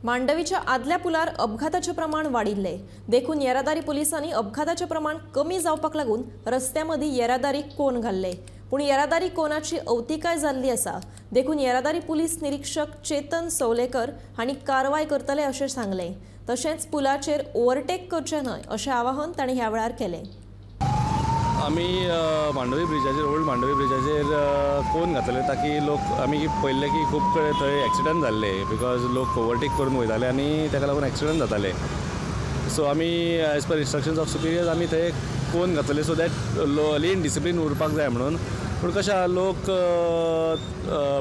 मांडवीच्या आदल्या पुलार अपघाताचें प्रमाण वाडिल्लें देखून येरादारी पुलिसांनी अपघाताचें प्रमाण कमी जावपाक लागून रस्त्या मदीं येरादारी कोन घाल्ले, पूण येरादारी कोनाची अवतिकाय जाल्ली आसा देखून येरादारी पुलीस निरीक्षक चेतन सवलेकर हांणी कारवाय करतले अशें सांगलें। तशेंच पुलाचेर ओव्हरटेक करचें न्हय अशें आवाहन तांणी ह्या वेळार केलें। आमी मांडवी ब्रिजाचेर, ओल्ड मांडवी ब्रिजाचेर कोन घातले ताकी लोक, आमी पळयल्ले की खूब कडेन थंय एक्सिडंट जाल्ले because लोक ओवरटेक करून वयताले आनी ताका लागून एक्सिडंट जाताले। सो आमी as per instructions of superiors आमी थंय कोन घातले सो that lane discipline उरपाक जाय म्हणून। पूण कशें आहा, लोक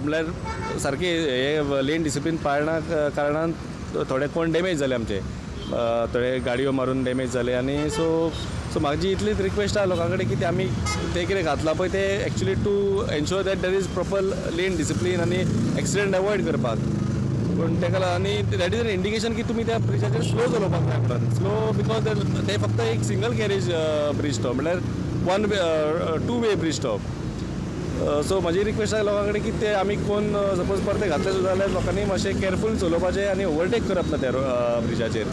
म्हणल्यार सारके हे लेन डिसिप्लीन पाळना कारणान थोडे कोण डॅमेज जाले आमचे, थोडे गाडयो मारून डॅमेज जाले। आनी सो सो म्हाजी इतलीच रिक्वेस्ट आहा लोकां कडेन की ते आमी ते कितें घातलां पळय ते actually to ensure that there is proper lane discipline आनी एक्सिडंट एवॉयड करपाक। पूण ताका लागून आनी that is an indication की तुमी त्या ब्रिजाचेर स्लो चलोवपाक जाय म्हणून। स्लो because ते फक्त एक सिंगल कॅरेज ब्रीज तो, म्हणल्यार one way two way bridge तो। सो म्हाजी रिक्वेस्ट आहा लोकां कडेन की ते आमी कोण सपोज परते घातले सुद्दां जाल्यार लोकांनी मातशें केअरफूल चलोवपाचें आनी ओवरटेक करप ना त्या ब्रिजाचेर।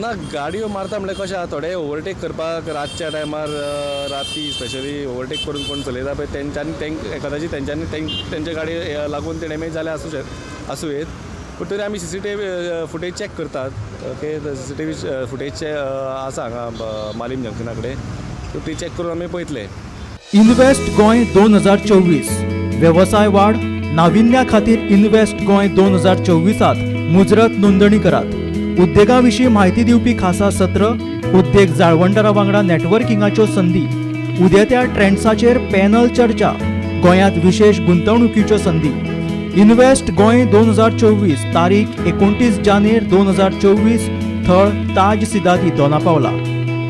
ना, गाडयो मारता म्हणल्यार कशें आहा, थोडे ओवरटेक करपाक रातच्या टायमार, राती स्पेशली ओवरटेक करून कोण चलयता पळय तेंच्यांनी कदाचित तेंच्यांनी तेंच्या गाडी लागून ते डॅमेज जाले आसूं येत। पूण तरी आमी सीसीटीव्ही फुटेज चॅक करतात। ओके, सीसीटीव्ही फुटेज आसा हांगा मालीम जंक्शना कडेन, सो ती चॅक करून आमी पळयतले। इन्व्हेस्ट गोंय 2024 वेवसाय वाड नाविन्या खातीर इन्व्हेस्ट गोंय 2024 मुजरत नोंदणी करात। उद्देगा विशीं म्हायती दिवपी खासा सत्र, उद्देग जाळवणदारा वांगडा नेटवर्किंगाच्यो संदी, उदेत्या ट्रेंड्साचेर पॅनल चर्चा, गोंयांत विशेष गुंतवणुकीच्यो संदी। इन्व्हेस्ट गोंय 2024 तारीख 29 जानेर 2024, थळ ताज सिदादी, दोनापावला।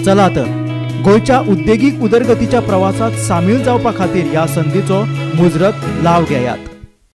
चला तर गोंयच्या उद्देगीक उदरगतीच्या प्रवासात सामील जावपा खातीर ह्या संदीचो मुजरत लाव घेयात।